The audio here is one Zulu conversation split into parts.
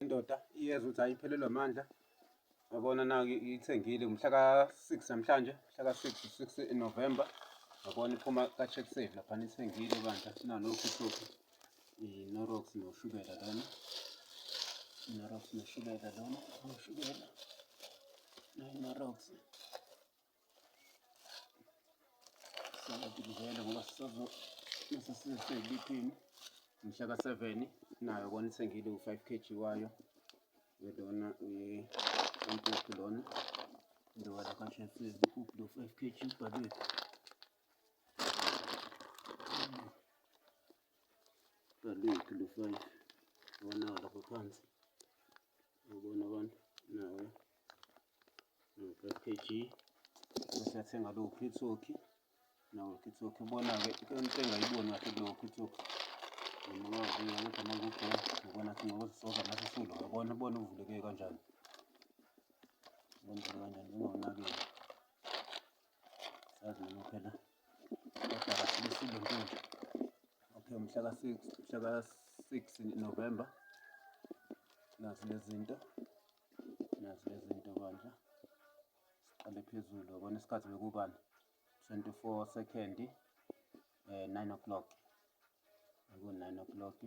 Indoda iyezwa ukuthi hhayi iphelelwe amandla. Yabona naku ithengile mhla ka-6 namhlanje, mhla ka-6, 6 November. Yabona iphuma ka-Check Save laphana ithengile bandla. Nalokhu ithophi i-Norox noshukela lona. I-Norox noshukela lona, noshukela. I-Norox. Sathi kuvele ngoba sisazo mase siseliphini mhla ka-7 nayo kona ithengile u-5 kg wayo lona umpuphu lona lo lakashefezi umpuphu lo 5 kg ubhalwe ubhalwephi lo 5 wona lapho phansi ubona abantu nawe 5 kg siyathenga lowo khithoki nawo khithoki ubona-ke into engayiboni kahle kulowo khithoki noma wabuya kodwa uma ngubheka ngibona ukuthi ngoba sisoza ngathi sulo yabona ubona uvuleke kanjani ubona uvuleke kanjani ungawunakile sazi noma phela kodwa kahle sulo nto okay mhla ka-6 mhla ka-6 November nazi lezi zinto Nazi lezi zinto bandla. Siqale phezulu yabona isikhathi bekubani 24 second 9 o'clock. Beku 9 o'clock.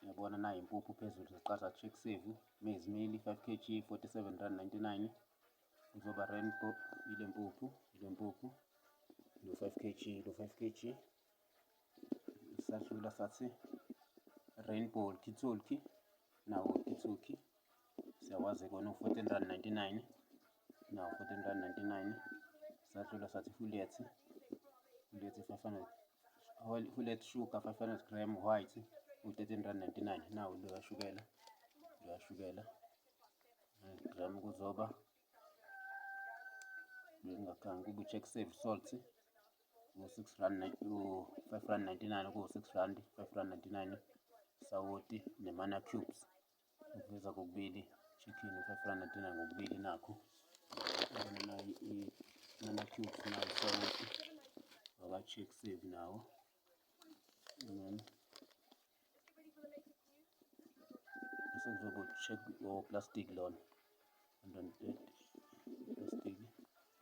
Yabona nayi impuphu phezulu siqaza check save maize meal 5 kg 47 rand 99 kuzoba rainbow ile mpuphu ile mpuphu lo 5 kg lo 5 kg Sadlula sathi Rainbow Kitolki nawo Kitolki siyawazi kona u-14 rand 99 nawo 14 rand 99 sadlula sathi Juliet Juliet 500 Juliet sugar 500 gram white u-13 rand 99 nawo loyashukela loyashukela gram kuzoba bengakhangi kube check save salt ngo-6 rand u-5 rand 99 kuwu-6 rand 5 rand 99 sawoti nemana cubes uveza kokubili chicken u-5 rand 99 ngokubili nakho yabona nayo i-mana cubes nayo sawoti waka-check save nawo bese kuzoba check o-plastic lona 130 plastic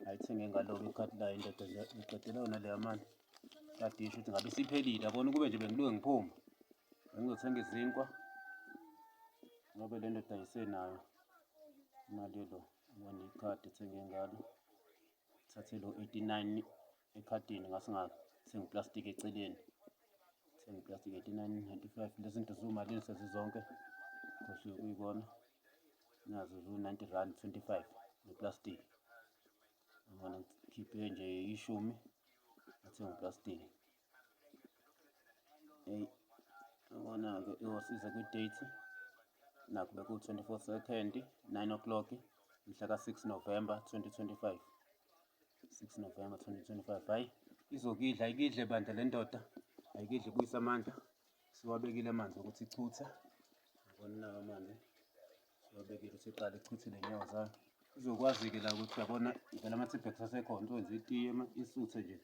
ayithenge ngaloku ikhadi layo indoda ngiqedela yona leya mali kade isho ukuthi ngabe isiphelile yabona ukube nje bengiluke ngiphuma bengizothenga izinkwa ngoba le ndoda ayisenayo imali lo ubona ikhadi ethenge ngalo thathe lo 89 ekhadini ngase ngathenga uplastic eceleni thenga uplastic 89.95 lezi zinto ziwumalini sezizonke khohliwe kuyibona nazo ziwu-90 rand 25 noplastic ngibona ngikhiphe nje ishumi ngathenga uplastic eyi yabona-ke iyosiza kwi-date nakho beku-24 second 9 o'clock mhla ka-6 November 2025 6 November 2025 hayi izokidla ayikidle bandla le ndoda ayikidle ibuyisa amandla siwabekile amanzi ukuthi ichuthe yabona nawo amanzi siwabekile ukuthi iqale ichuthe nenyawo zayo izokwazi-ke la ukuthi uyabona vele ama-tbags asekhona uzokwenza itiye isuthe nje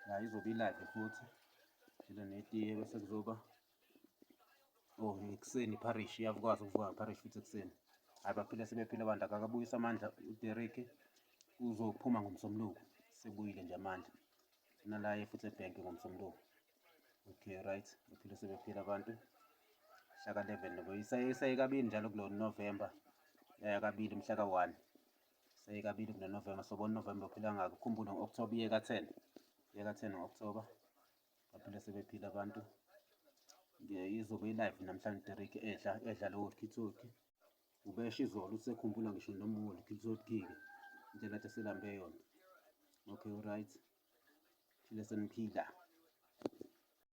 la izobe ilive futhi njalo netiye bese kuzoba oh ekuseni iparish iyakwazi ukuvuka ngeparish futhi ekuseni hhayi baphile sebephile abantu akakabuyisa amandla uDerek uzophuma ngomsombuluko sebuyile nje amandla nalaye futhi ebhenki ngomsombuluko okay right baphile sebephila abantu mhla ka-11 nobe isaye kabili njalo kulo November yaya kabili mhla ka-1 saye kabili kulo November sobona November uphila ngako khumbule ngo-October iye ka-10 iye ka-10 ngo-October baphile sebephila abantu izobe i-live namhlanje Derek edla edla lowo walkie-talkie ubesho izolo usekhumbula ngisho noma walkie-talkie-ke into ekade selambe yona okay right phile seniphila.